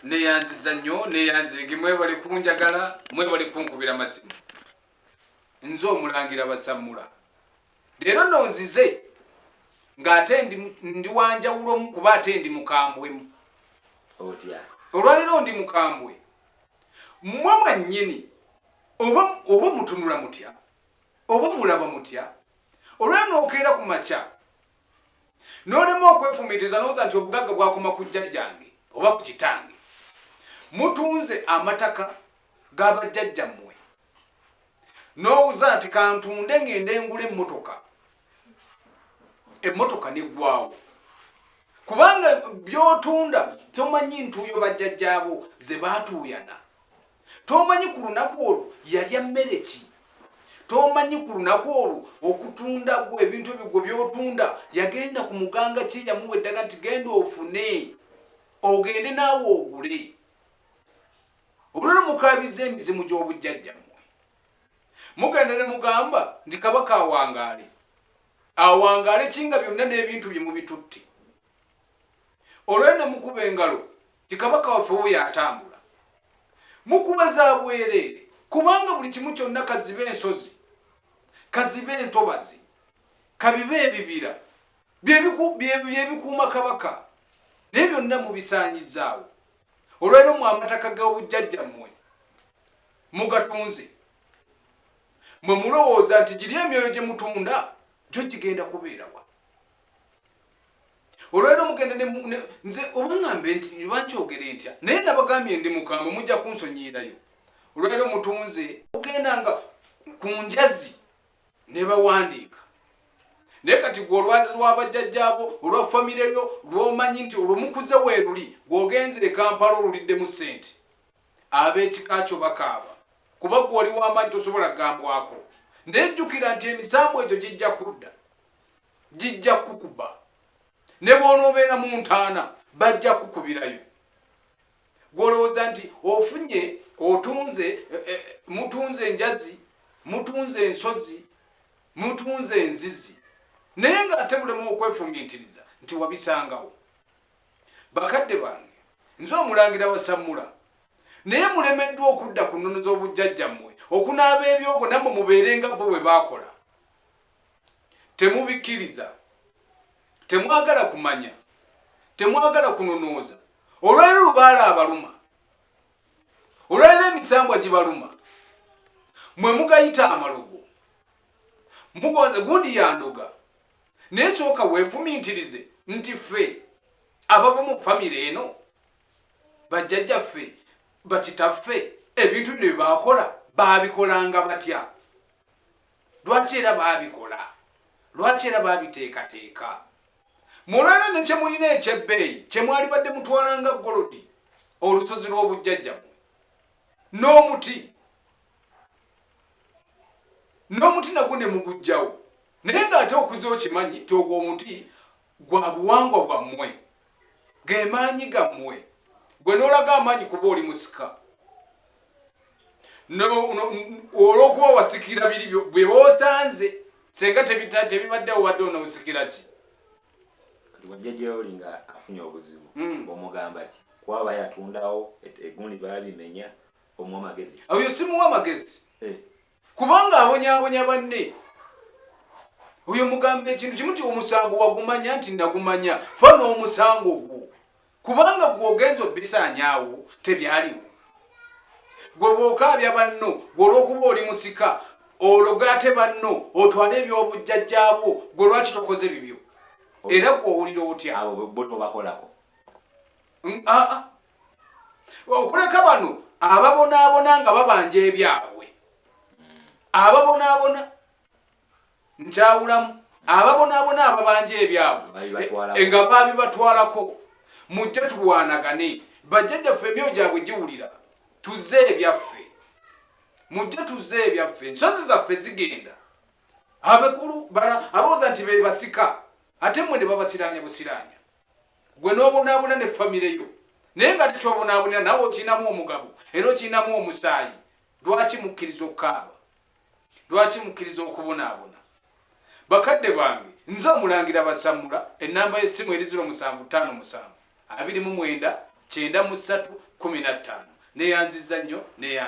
Neyanziza nnyo, neyanzege, mwebale kunjagala, mwebale kunkubira masimu. Nze omulangira Basammula. Leero nno nzize ng'ate ndi wanjawulomu kuba ate ndi mukambwemu. Otya? Olwaleero ndi mukambwe. Mmwe mwennyini oba mutunula mutya, oba mulaba mutya, olwaleero n'okeera ku makya n'olema okwefumiitiriza n'owooza nti obugagga bwakoma ku jjajjange oba ku kitange. Mutunze amataka ga bajjajjammwe n'owuza nti kantunde ng'ende ngula emmotoka, emmotoka neggwawo, kubanga by'otunda tomanyi ntuuyo bajjajjaabo ze baatuuyana, tomanyi ku lunaku olwo yalya mmere ki, tomanyi ku lunaku olwo okutunda gwe ebintu ebyo gwe by'otunda yagenda ku muganga ki yamuwa eddagala nti genda ofune ogende naawe ogule. Olwero mukaabizza emizimu gy'obujjajjammwe, mugenda ne mugamba nti kabaka awangaale, awangaale ki nga byonna n'ebintu bye mubitutte. Olwero ne mukuba engalo nti kabaka waffe wuuyo atambula. Mukuba za bwereere, kubanga buli kimu kyonna kazibe ensozi, kazibe entobazi, kabibe ebibira byebikuuma kabaka, naye byonna mubisaanyizzaawo. Olwaleero mwe amataka g'obujjajjammwe mugatunze, mwe mulowooza nti giri emyoyo gye mutunda gyo gigenda kubeerawa. Olwaleero mugenda nze oba ŋŋambe nti oba nkyogere ntya, naye nabagambye ndi mukambwe, mujja kunsonyiirayo. Olwaleero mutunze ogenda nga ku njazi ne bawandiika, naye kati gwe olwazi lw'abajjajjaabo olwa famire yo lw'omanyi nti olwo mukuze weeruli, gw'ogenze e Kampala oluliddemu ssente, ab'ekika kyo bakaaba kuba gwe oli w'amaanyi tosobola kugambwako. Naye jjukira nti emisambu egyo gijja kudda, gijja kukuba, ne bw'onoobeera mu ntaana bajja kukubirayo. Gw'olowooza nti ofunye, otunze, mutunze enjazi, mutunze ensozi, mutunze enzizi, naye ng'ate bulemu okwefumiitiriza nti wabisangawo. Bakadde bange, nze omulangira Basammula, naye mulemeddwa okudda ku nnono z'obujjajjammwe, okunaaba ebyogo nammwe mubeere nga bo bwe baakola. Temubikkiriza, temwagala kumanya, temwagala kunonooza. Olwaleero lubaala abaluma, olwaleero emisambwa gibaluma, mwe mugayita amalogo, mugonze gundi yandoga. Naye sooka weefumintirize nti ffe abava mu famire eno, bajjajjaffe, bakitaffe, ebintu bino bye baakola baabikolanga batya? Lwaki era baabikola? Lwaki era baabiteekateeka? Mulwaleero ne kye mulina eky'ebbeeyi kye mwalibadde mutwala nga golodi, olusozi lw'obujjajjammwe n'omuti, n'omuti nagwo ne muguggyawo, naye ng'ate okuze okimanyi nti ogwo omuti gwa buwangwa bwammwe, ge maanyi gammwe. Gwe n'olaga amaanyi kuba oli musika, olw'okuba wasikira biri bwe boosanze, senga tebibaddewo wadde onoosikira ki? Kati wajjajja oli nga afunye obuzibu, omugamba ki? Kuba yatundawo egundi baabimenya, omuwa amagezi? Oyo simuwa amagezi, kubanga abonyabonya banne. Oyo mugamba ekintu kimu nti omusango wagumanya nti nagumanya, fa n'omusango gwo, kubanga gwe ogenza obisaanyaawo tebyaliwo. Gwe bw'okaabya banno, gwe olw'okuba oli musika olwo ate banno otwale eby'obujjajjaabwo, gwe lwaki tokoze bibyo? Era gwe owulira otya? Abo bo tobakolako. Aa. Okuleka bano ababonaabona nga babanja ebyabwe, ababonaabona nkyawulamu, ababonaabona ababanja ebyabwe nga babibatwalako, mujje tulwanagane, bajjajjaffe emyoyo gyabwe giwulira, tuzze ebyaffe, mujje tuzze ebyaffe, ensozi zaffe zigenda. Abakulu abawoza nti be basika, ate mmwe ne babasiraanya busiraanya, gwe n'obonaabona ne famire yo, naye nga tekyobonaabonera naawe okirinamu omugabo era okirinamu omusaayi. Lwaki mukkiriza okukaaba? Lwaki mukkiriza okubonaabona? Bakadde bange, nze omulangira Basammula, ennamba y'essimu eri 0757 29 93 15. Neyanziza nnyo, neyanziza.